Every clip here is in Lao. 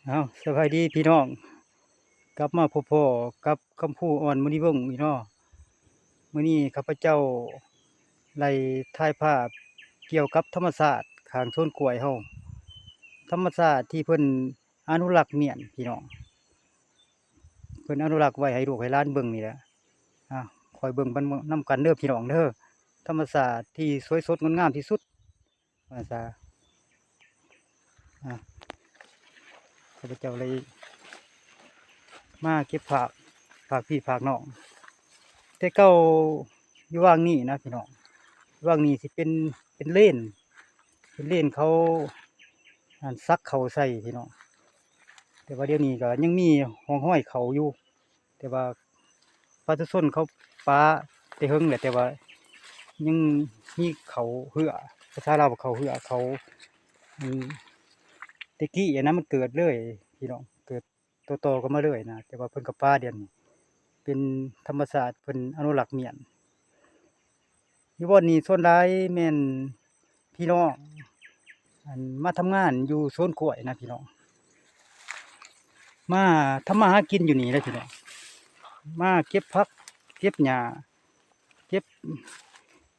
ເອົາ ສະບາຍດີພີ່ນ້ອງ ກັບມາພົບພໍ້ກັບຄຳພູ ອອນມະນີວົງ ອີກເນາະ. ມື້ນີ້ຂ້າພະເຈົ້າໄດ້ຖ່າຍພາບກ່ຽວກັບທຳມະຊາດຂ້າງສວນກ້ວຍເຮົາ, ທຳມະຊາດທີ່ເພິ່ນອະນຸລັກມ້ຽນພີ່ນ້ອງ, ເພິ່ນອະນຸລັກໄວ້ໃຫ້ລູກໃຫ້ຫຼານເບິ່ງນີ້ແຫຼະ. ອ່າ ຄອຍເບິ່ງນຳກັນເດີພີ່ນ້ອງເດີ, ທຳມະຊາດທີ່ສວຍສົດງົດງາມທີ່ສຸດ. ວ່າຊະ ອ່າ ຂ້າພະເຈົ້າເລີຍມາເກັບພາບ ຝາກພີ່ຝາກນ້ອງ. ແຕ່ເກົ່າຢູ່ຫວ່າງນີ້ນະພີ່ນ້ອງ, ຫວ່າງນີ້ຊິເປັນ ເປັນເລນ ເປັນເລນເຂົາ ອັນ ສັກເຂົ້າໃສ່ພີ່ນ້ອງ, ແຕ່ວ່າດຽວນີ້ກໍຍັງມີຮ່ອງຮອຍເຂົ້າຢູ່. ແຕ່ວ່າປະຊາຊົນເຂົາປາແຕ່ເຫິງແຫຼະ, ແຕ່ວ່າຍັງມີເຂົ້າເຮື້ອ, ພາສາລາວວ່າເຂົ້າເຮື້ອ ເຂົ້າ ອັນ ແຕ່ກີ້ຫັ້ນນະ ມັນເກີດເລີຍພີ່ນ້ອງ, ເກີດຕໍ່ໆກັນມາເລີຍນະ, ແຕ່ວ່າເພິ່ນກໍປາດຽວນີ້ ເປັນທຳມະຊາດ ເພິ່ນອະນຸລັກມ້ຽນ. ຢູ່ບ່ອນນີ້ສ່ວນຫຼາຍແມ່ນພີ່ນ້ອງ ອັນ ມາທຳງານຢູ່ສວນກ້ວຍນະພີ່ນ້ອງ, ມາທຳມາຫາກິນຢູ່ນີ້ແຫຼະພີ່ນ້ອງ, ມາເກັບຜັກເກັບຫຍ້າ ເກັບ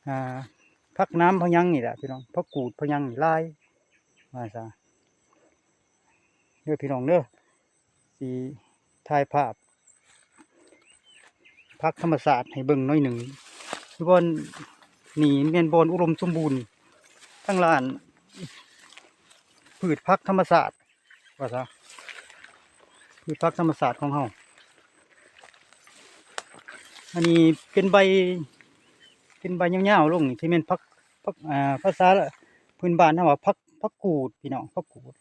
ອ່າ ຜັກໜາມຜັກຫຍັງນີ້ແຫຼະພີ່ນ້ອງ, ຜັກກູດຜັກຫຍັງນີ້ຫຼາຍ ວ່າຊະເດີພີ່ນ້ອງເດີ. ຊິຖ່າຍພາບຜັກທຳມະຊາດໃຫ້ເບິ່ງໜ້ອຍໜຶ່ງ. ຄືບ່ອນນີ້ແມ່ນບ່ອນອຸດົມສົມບູນທາງດ້ານພືດຜັກທຳມະຊາດ ວ່າຊະ, ພືດຜັກທຳມະຊາດຂອງເຮົາ. ອັນນີ້ເປັນໃບ ເປັນໃບຍາວໆລົງນີ້ ຊິແມ່ນຜັກ ຜັກ ອ່າ ພາສາພື້ນບ້ານເຮົາວ່າຜັກ ຜັກກູດພີ່ນ້ອງ, ຜັກກູດ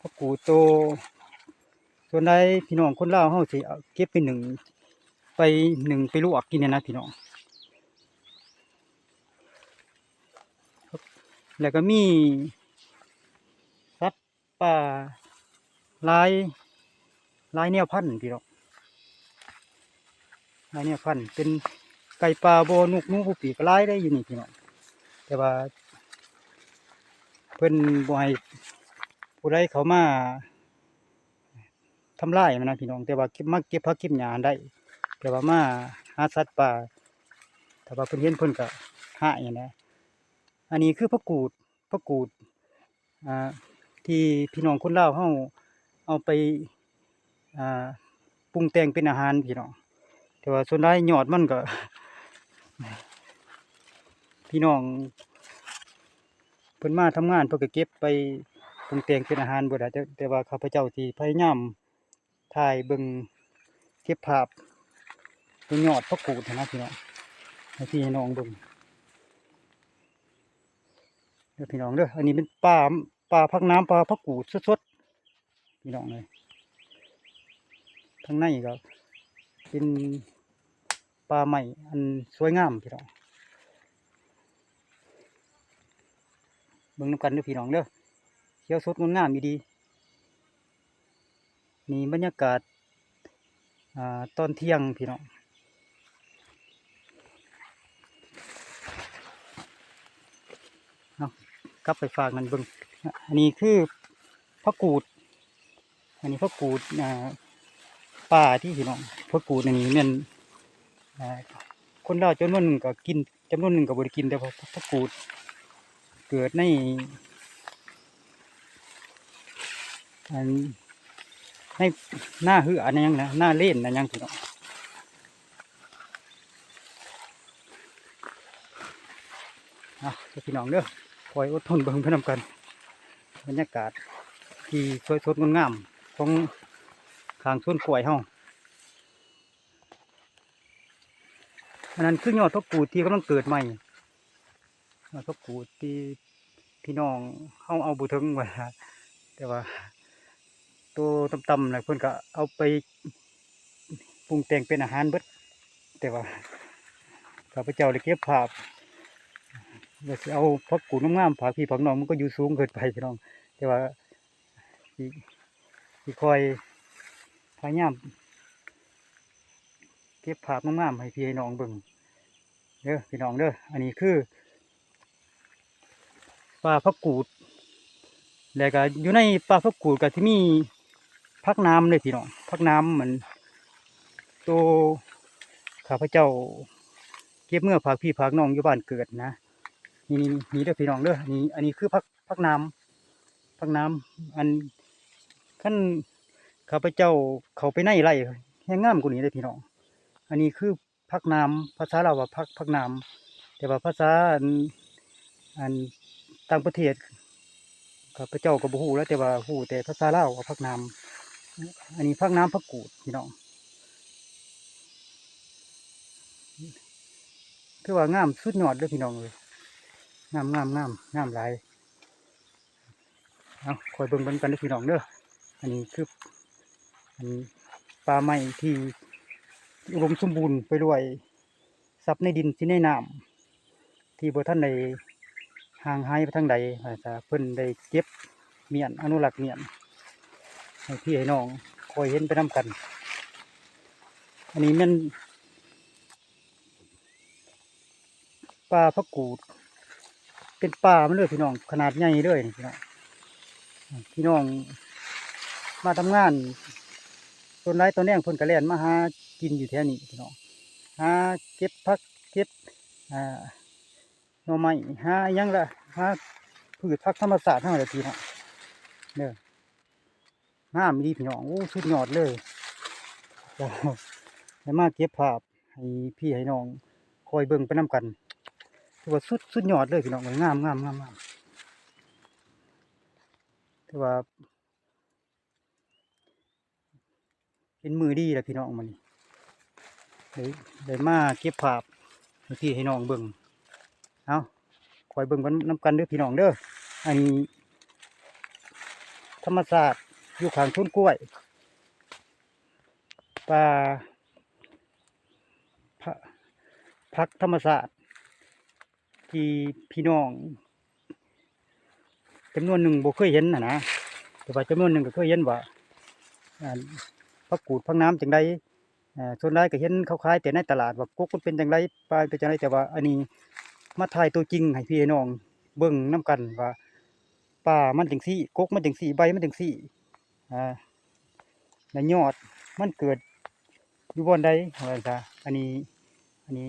ຜັກກູດໂຕ ສ່ວນໃຫຍ່ພີ່ນ້ອງຄົນລາວເຮົາຊິເກັບໄປໜຶ້ງ ໄປໜຶ້ງໄປລວກກິນນີ້ນະພີ່ນ້ອງ. ແລ້ວກໍມີສັດປ່າຫຼາຍ ຫຼາຍແນວພັນພີ່ນ້ອງ, ຫຼາຍແນວພັນ ເປັນໄກ່ປ່າ ບໍ່ ນົກ ໜູ ຜູ້ປີກ ກໍຫຼາຍເດ້ຢູ່ນີ້ພີ່ນ້ອງ, ແຕ່ວ່າເພິ່ນບໍ່ໃຫ້ຜູ້ໃດເຂົ້າມາ ທຳລາຍມັນນະພີ່ນ້ອງ, ແຕ່ວ່າເກັບ ມາເກັບຜັກເກັບຫຍ້າຫັ້ນໄດ້, ແຕ່ວ່າມາຫາສັດປ່າ ຖ້າວ່າເພິ່ນເຫັນເພິ່ນກໍຮ້າຍຫັ້ນນະ. ອັນນີ້ຄືຜັກກູດ ຜັກກູດ ອ່າ ທີ່ພີ່ນ້ອງຄົນລາວເຮົາເອົາໄປ ອ່າ ປຸງແຕ່ງເປັນອາຫານພີ່ນ້ອງ, ແຕ່ວ່າສ່ວນຫຼາຍຍອດມັນກໍ ພີ່ນ້ອງ ເພິ່ນມາທຳງານ ເພິ່ນກໍເກັບໄປປຸງແຕ່ງເປັນອາຫານເບິດແຫຼະ, ແຕ່ ແຕ່ວ່າຂ້າພະເຈົ້າຊິພະຍາຍາມຖ່າຍເບິ່ງ ເກັບພາບຕົວຍອດຜັກກູດຫັ້ນນະພີ່ນ້ອງ, ໃຫ້ພີ່ໃຫ້ນ້ອງເບິ່ງເດີພີ່ນ້ອງເດີ. ອັນນີ້ເປັນປ່າ ປ່າຜັກໜາມ ປ່າຜັກກູດສົດໆ ພີ່ນ້ອງເອີຍ. ທາງໃນກໍເປັນປ່າໄມ້ອັນສວຍງາມພີ່ນ້ອງ, ເບິ່ງນຳກັນເດີພີ່ນ້ອງເດີ, ຂຽວສົດງົດງາມອີ່ຫຼີ. ນີ້ບັນຍາກາດ ອ່າ ຕອນທ່ຽງພີ່ນ້ອງ. ເອົາ ກັບໄປຝາກນັ້ນເບິ່ງ. ອັນນີ້ຄືຜັກກູດ ອັນນີ້ຜັກກູດ ອ່າ ປ່າຕິພີ່ນ້ອງ. ຜັກກູດອັນນີ້ແມ່ນ ອ່າ ຄົນລາວຈຳນວນໜຶ່ງກໍກິນ ຈຳນວນໜຶ່ງກໍບໍ່ໄດ້ກິນ, ແຕ່ວ່າຜັກ ຜັກກູດເກີດໃນ ອັນ ໃນນາເຮືອ ອັນຫຍັງນະ ນາເລນ ອັນຫຍັງພີ່ນ້ອງ. ອ່ະ ພີ່ນ້ອງເດີ ຄອຍອົດທົນເບິ່ງໄປນຳກັນ ບັນຍາກາດທີ່ສວຍສົດງົດງາມຂອງຂ້າງສວນກ້ວຍເຮົາ. ອັນນັ້ນຄືຍອດຜັກກູດທີ່ກຳລັງເກີດໃໝ່, ຍອດຜັກກູດທີ່ພີ່ນ້ອງເຮົາເອົາບໍ່ເຖິງວ່າ, ແຕ່ວ່າໂຕຕ່ຳໆ ແລ້ວເພິ່ນກໍເອົາໄປປຸງແຕ່ງເປັນອາຫານເບິດ. ແຕ່ວ່າຂ້າພະເຈົ້າໄດ້ເກັບພາບ ວ່າຊິເອົາຜັກກູດງາມໆ ຝາກພີ່ຝາກນ້ອງ, ມັນກໍຢູ່ສູງເກີນໄປພີ່ນ້ອງ, ແຕ່ວ່າ ຊິ ຊິຄອຍພະຍາຍາມເກັບພາບງາມໆ ໃຫ້ພີ່ໃຫ້ນ້ອງເບິ່ງເດີພີ່ນ້ອງເດີ. ອັນນີ້ຄືປ່າຜັກກູດ ແລ້ວກະຢູ່ໃນປ່າຜັກກູດກະຊິມີ ຜັກໜາມເດ້ພີ່ນ້ອງ ຜັກໜາມ ມັນ ໂຕຂ້າພະເຈົ້າເກັບເມືອຝາກພີ່ຝາກນ້ອງຢູ່ບ້ານເກີດນະ. ນີ້ໆ ນີ້ເດີພີ່ນ້ອງເດີ ອັນນີ້ ອັນນີ້ຄືຜັກ ຜັກໜາມ ຜັກໜາມ ອັນ ຄັນຂ້າພະເຈົ້າເຂົ້າໄປໃນໄຮ່ແຮ່ງງາມກວ່ານີ້ເດ້ພີ່ນ້ອງ. ອັນນີ້ຄື ຜັກໜາມ ພາສາລາວວ່າຜັກ ຜັກໜາມ ແຕ່ວ່າພາສາ ອັນ ອັນຕ່າງປະເທດ ຂ້າພະເຈົ້າກໍບໍ່ຮູ້ແຫຼະ ແຕ່ວ່າຮູ້ແຕ່ພາສາລາວວ່າຜັກໜາມ. ອັນນີ້ຜັກໜາມຜັກກູດພີ່ນ້ອງ ຖືວ່າງາມສຸດຍອດເດີພີ່ນ້ອງເອີຍ ງາມ ງາມ ງາມ ງາມຫຼາຍ. ເອົາ ຄອຍເບິ່ງນຳກັນເດີພີ່ນ້ອງເດີ ອັນນີ້ຄື ອັນ ປ່າໄມ້ທີ່ອຸດົມສົມບູນໄປດ້ວຍຊັບໃນດິນ ສິນໃນນ້ຳ ທີ່ບໍ່ທັນໄດ້ຫ່າງຫາຍໄປທາງໃດ ວ່າຊະ ເພິ່ນໄດ້ເກັບມ້ຽນ ອະນຸລັກມ້ຽນ ໃຫ້ພີ່ໃຫ້ນ້ອງຄອຍເຫັນໄປນຳກັນ. ອັນນີ້ແມ່ນ ປ່າຜັກກູດ ເປັນປ່າມັນເລີຍພີ່ນ້ອງ ຂະໜາດໃຫຍ່ເລີຍນີ້ພີ່ນ້ອງ. ພີ່ນ້ອງມາທຳງານ ສ່ວນຫຼາຍຕອນແລງເພິ່ນກໍແລ່ນມາຫາກິນຢູ່ແຖວນີ້ພີ່ນ້ອງ ຫາເກັບຜັກເກັບ ອ່າ ໜໍ່ໄມ້ ຫາຫຍັງລະ ຫາພືດຜັກທຳມະຊາດເຮົາລະພີ່ນ້ອງເດີ. ງາມອີ່ຫຼີພີ່ນ້ອງ ໂອ້ ສຸດຍອດເລີຍ. ໄດ້ມາເກັບພາບໃຫ້ພີ່ໃຫ້ນ້ອງຄອຍເບິ່ງໄປນຳກັນ ຖືວ່າສຸດ ສຸດຍອດເລີຍພີ່ນ້ອງ ງາມ ງາມ ງາມ ງາມ ຖືວ່າເປັນມື້ດີລະພີ່ນ້ອງ ມື້ນີ້ໄດ້ ໄດ້ມາເກັບພາບໃຫ້ພີ່ໃຫ້ນ້ອງເບິ່ງ. ເອົາ ຄອຍເບິ່ງໄປນຳກັນເດີພີ່ນ້ອງເດີ ອັນນີ້ທຳມະຊາດຢູ່ຂ້າງສວນກ້ວຍ ປ່າ ຜັກ ຜັກທຳມະຊາດ ທີ່ພີ່ນ້ອງຈຳນວນໜຶ່ງບໍ່ເຄີຍເຫັນຫັ້ນນະ ແຕ່ວ່າຈຳນວນໜຶ່ງກໍເຄີຍເຫັນວ່າ ອັນ ຜັກກູດຜັກໜາມຈັ່ງໃດ. ເອີ ສ່ວນຫຼາຍກໍເຫັນເຂົາຂາຍແຕ່ໃນຕະຫຼາດວ່າກົກມັນເປັນຈັ່ງໃດ ປາມັນເປັນຈັ່ງໃດ ແຕ່ວ່າອັນນີ້ມາຖ່າຍຕົວຈິງໃຫ້ພີ່ໃຫ້ນ້ອງເບິ່ງນຳກັນວ່າ ປາມັນຈັ່ງຊີ້ ກົກມັນຈັ່ງຊີ້ ໃບມັນຈັ່ງຊີ້ ອ່າ ແລະຍອດມັນເກີດຢູ່ບ່ອນໃດ ວ່າຊັ້ນຊະ. ອັນນີ້ ອັນນີ້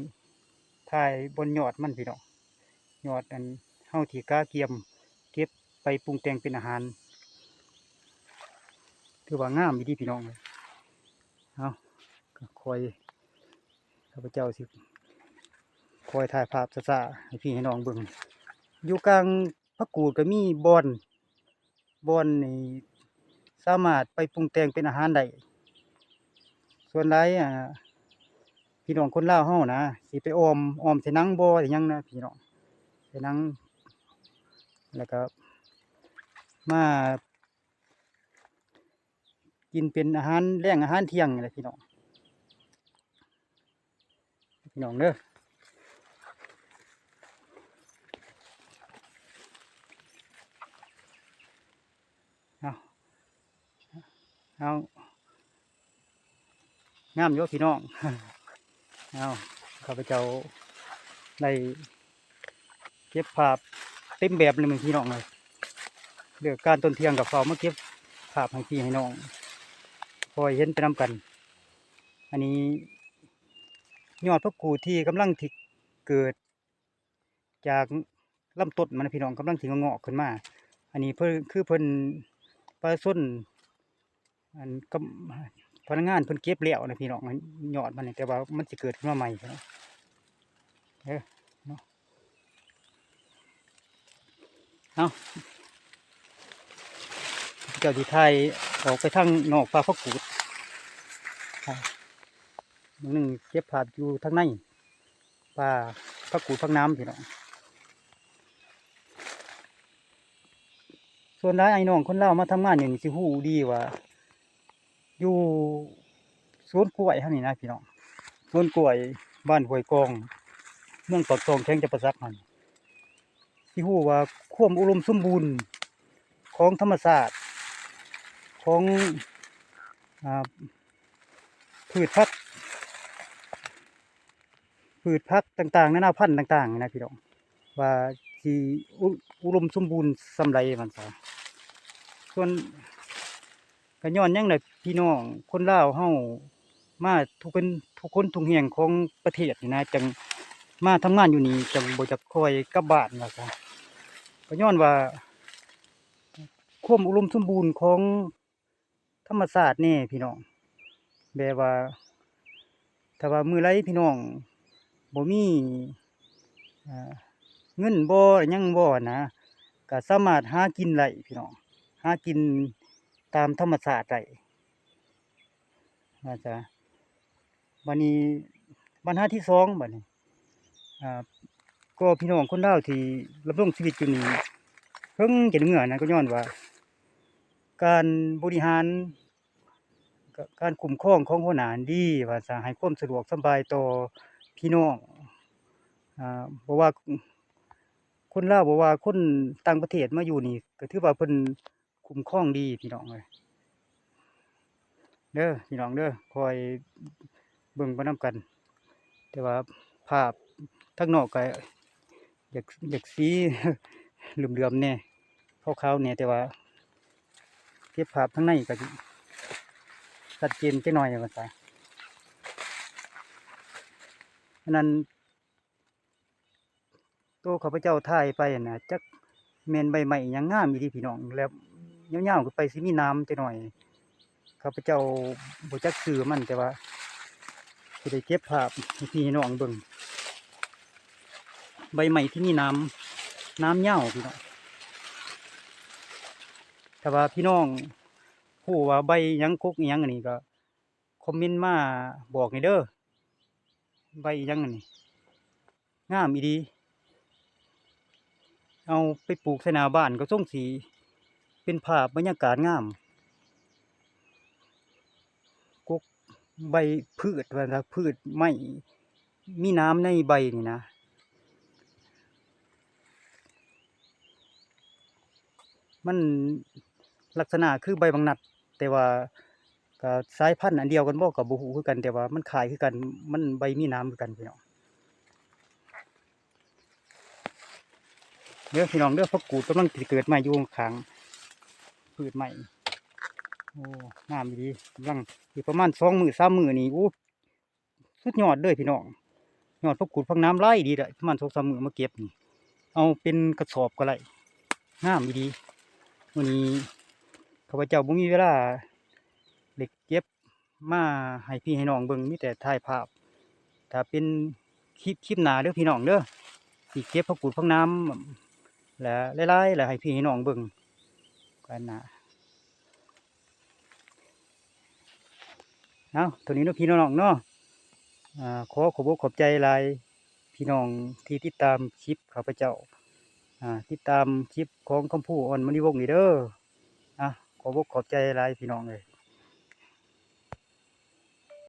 ຖ່າຍບ່ອນຍອດມັນພີ່ນ້ອງ ຍອດອັນເຮົາທີ່ກະກຽມເກັບໄປປຸງແຕ່ງເປັນອາຫານ ຖືວ່າງາມອີ່ຫຼີພີ່ນ້ອງເອີຍ. ເອົາ ກໍຄອຍ ຂ້າພະເຈົ້າຊິຄອຍຖ່າຍພາບຊ້າໆໃຫ້ພີ່ໃຫ້ນ້ອງເບິ່ງ ຢູ່ກາງ ຜັກກູດກໍມີບ່ອນ ບ່ອນນີ້ສາມາດໄປປຸງແຕ່ງເປັນອາຫານໄດ້. ສ່ວນຫຼາຍ ອ່າ ພີ່ນ້ອງຄົນລາວເຮົານະ ຊິໄປອ້ອມ ອ້ອມໃສ່ໜັງບໍ່ ໃສ່ຫຍັງນະພີ່ນ້ອງ ໃສ່ໜັງ ແລ້ວກໍມາ ກິນເປັນອາຫານແລງອາຫານທ່ຽງນີ້ແຫຼະພີ່ນ້ອງ ພີ່ນ້ອງເດີ. ເອົາ ເອົາ ງາມຢູ່ພີ່ນ້ອງ ເອົາ ຂ້າພະເຈົ້າໄດ້ ເກັບພາບເຕັມແບບເລີຍພີ່ນ້ອງເອີຍ ເລີກການຕອນທ່ຽງກໍຟ້າວມາເກັບພາບໃຫ້ພີ່ໃຫ້ນ້ອງ ຄອຍເຫັນໄປນຳກັນ. ອັນນີ້ຍອດຜັກກູດທີ່ກຳລັງທີ່ເກີດຈາກລຳຕົ້ນມັນນະພີ່ນ້ອງ ກຳລັງທີ່ງອກຂຶ້ນມາ. ອັນນີ້ເພິ່ນ ຄືເພິ່ນ ປະຊາຊົນ ອັນກຳ ພະນັກງານເພິ່ນເກັບແລ້ວນະພີ່ນ້ອງ ຍອດມັນນີ້ ແຕ່ວ່າມັນຊິເກີດຂຶ້ນມາໃໝ່ເນາະ ເອີ ເນາະ ເອົາ ເຈົ້າຊິຖ່າຍອອກໄປທາງນອກປ່າຜັກກູດ ມື້ໜຶ່ງເກັບພາບຢູ່ທາງໃນ ປ່າຜັກກູດຜັກໜາມພີ່ນ້ອງ. ສ່ວນຫຼາຍອ້າຍນ້ອງຄົນລາວມາທຳງານຢູ່ນີ້ຊິຮູ້ດີວ່າ ຢູ່ສວນກ້ວຍເຮົານີ້ນະພີ່ນ້ອງ ສວນກ້ວຍບ້ານຫ້ວຍກອງ ເມືອງປາກຊ່ອງ ແຂວງຈຳປາສັກຫັ້ນ ຊິຮູ້ວ່າຄວາມອຸດົມສົມບູນຂອງທຳມະຊາດ ຂອງ ອ່າ ພືດຜັກ ພືດຜັກຕ່າງໆ ນານາພັນຕ່າງໆ ນີ້ນະພີ່ນ້ອງ ວ່າຊິອຸ ອຸດົມສົມບູນສ່ຳໃດວ່າຊັ້ນຊະ. ສ່ວນ ກໍຍ້ອນຫຍັງລະ ພີ່ນ້ອງຄົນລາວເຮົາມາທຸກຄົນ ທຸກຄົນທຸກແຫ່ງຂອງປະເທດນີ້ນະ ຈັ່ງມາທຳງານຢູ່ນີ້ ຈັ່ງບໍ່ຢາກຄ່ອຍກັບບ້ານວ່າຊະ. ກໍຍ້ອນວ່າຄວາມອຸດົມສົມບູນຂອງ ທຳມະຊາດແດ່ພີ່ນ້ອງ. ແບບວ່າ ຖ້າວ່າມື້ໃດພີ່ນ້ອງບໍ່ມີ ເອີ ເງິນບໍ່ ຫຍັງບໍ່ນະ ກະສາມາດຫາກິນໄດ້ພີ່ນ້ອງ, ຫາກິນຕາມທຳມະຊາດໄດ້ວ່າຊະ. ບາດນີ້ ບັນຫາທີສອງ ບາດນີ້ ອ່າ ກໍພີ່ນ້ອງຄົນລາວທີ່ດຳລົງຊີວິດຢູ່ນີ້ເຖິງຈະໄດ້ເມືອນັ້ນ ກໍຍ້ອນວ່າການບໍລິຫານ ກະ ການຄຸ້ມຄອງຂອງຫົວໜ້າຫັ້ນດີວ່າຊະ, ໃຫ້ຄວາມສະດວກສະບາຍຕໍ່ພີ່ນ້ອງ ອ່າ ບໍ່ວ່າຄົນລາວ ບໍ່ວ່າຄົນຕ່າງປະເທດມາຢູ່ນີ້ ກໍຖືວ່າເພິ່ນຄຸ້ມຄອງດີພີ່ນ້ອງເອີຍ. ເດີພີ່ນ້ອງເດີ ຄອຍເບິ່ງໄປນຳກັນ. ແຕ່ວ່າພາບທາງນອກກໍຢາກ ຢາກສີເຫຼືອມໆແດ່ ຂາວໆແດ່ ແຕ່ວ່າເກັບພາບທາງໃນກໍຊິຊັດເຈນຈັກໜ່ອຍວ່າຊະ. ອັນນັ້ນ ໂຕຂ້າພະເຈົ້າຖ່າຍໄປຫັ້ນນະ ຈັກແມ່ນໃບໄມ້ຫຍັງ ງາມອີ່ຫຼີພີ່ນ້ອງ, ແລ້ວຍາວໆຂຶ້ນໄປຊິມີໜາມຈັກໜ້ອຍ. ຂ້າພະເຈົ້າບໍ່ຈັກຊື່ມັນ ແຕ່ວ່າຊິໄດ້ເກັບພາບໃຫ້ພີ່ໃຫ້ນ້ອງເບິ່ງ ໃບໄມ້ທີ່ມີໜາມ ໜາມຍາວພີ່ນ້ອງ. ຖ້າວ່າພີ່ນ້ອງຮູ້ວ່າໃບຫຍັງ ກົກອີ່ຫຍັງອັນນີ້ ກໍຄອມເມັນມາບອກແດ່ເດີ. ໃບອີ່ຫຍັງອັນນີ້ ງາມອີ່ຫຼີ, ເອົາໄປປູກໃສ່ໜ້າບ້ານກໍຊົງຊິເປັນພາບບັນຍາກາດງາມ. ກົກໃບພືດວ່າຊະ ພືດໄມ້ມີໜາມໃນໃບນີ້ນະ ມັນລັກສະນະຄືໃບບັກນັດ ແຕ່ວ່າ ກໍສາຍພັນອັນດຽວກັນບໍ່ກໍບໍ່ຮູ້ຄືກັນ ແຕ່ວ່າມັນຄ້າຍຄືກັນ ມັນໃບມີໜາມຄືກັນພີ່ນ້ອງ. ເດີພີ່ນ້ອງເດີ ຜັກກູດກຳລັງຊິເກີດໃໝ່ຢູ່ຂ້າງພືດໄມ້. ໂອ້ ງາມອີ່ຫຼີ ກຳລັງ ອີກປະມານສອງມື້ສາມມື້ນີ້ ໂອ້ ສຸດຍອດເລີຍພີ່ນ້ອງ. ຍອດຜັກກູດຜັກໜາມຫຼາຍດີເດ້ ປະມານສອງສາມມື້ມາເກັບນີ້ ເອົາເປັນກະສອບກໍໄດ້ ງາມອີ່ຫຼີ. ມື້ນີ້ຂ້າພະເຈົ້າບໍ່ມີເວລາໄດ້ເກັບມາໃຫ້ພີ່ໃຫ້ນ້ອງເບິ່ງ ມີແຕ່ຖ່າຍພາບ. ຖ້າເປັນຄລິບ ຄລິບໜ້າເດີພີ່ນ້ອງເດີ ຊິເກັບຜັກກູດຜັກໜາມ ແລະ ຫຼາຍໆ ແລ້ວໃຫ້ພີ່ໃຫ້ນ້ອງເບິ່ງກັນນະ. ເອົາ ເທົ່ານີ້ເນາະພີ່ນ້ອງເນາະ. ອ່າ ຂໍຂອບອົກຂອບໃຈຫຼາຍພີ່ນ້ອງທີ່ຕິດຕາມຄລິບຂ້າພະເຈົ້າ ອ່າ ຕິດຕາມຄລິບຂອງຄຳພູ ອອນມະນີວົງນີ້ເດີ. ອ່າ ຂອບອົກຂອບໃຈຫຼາຍພີ່ນ້ອງເອີຍ.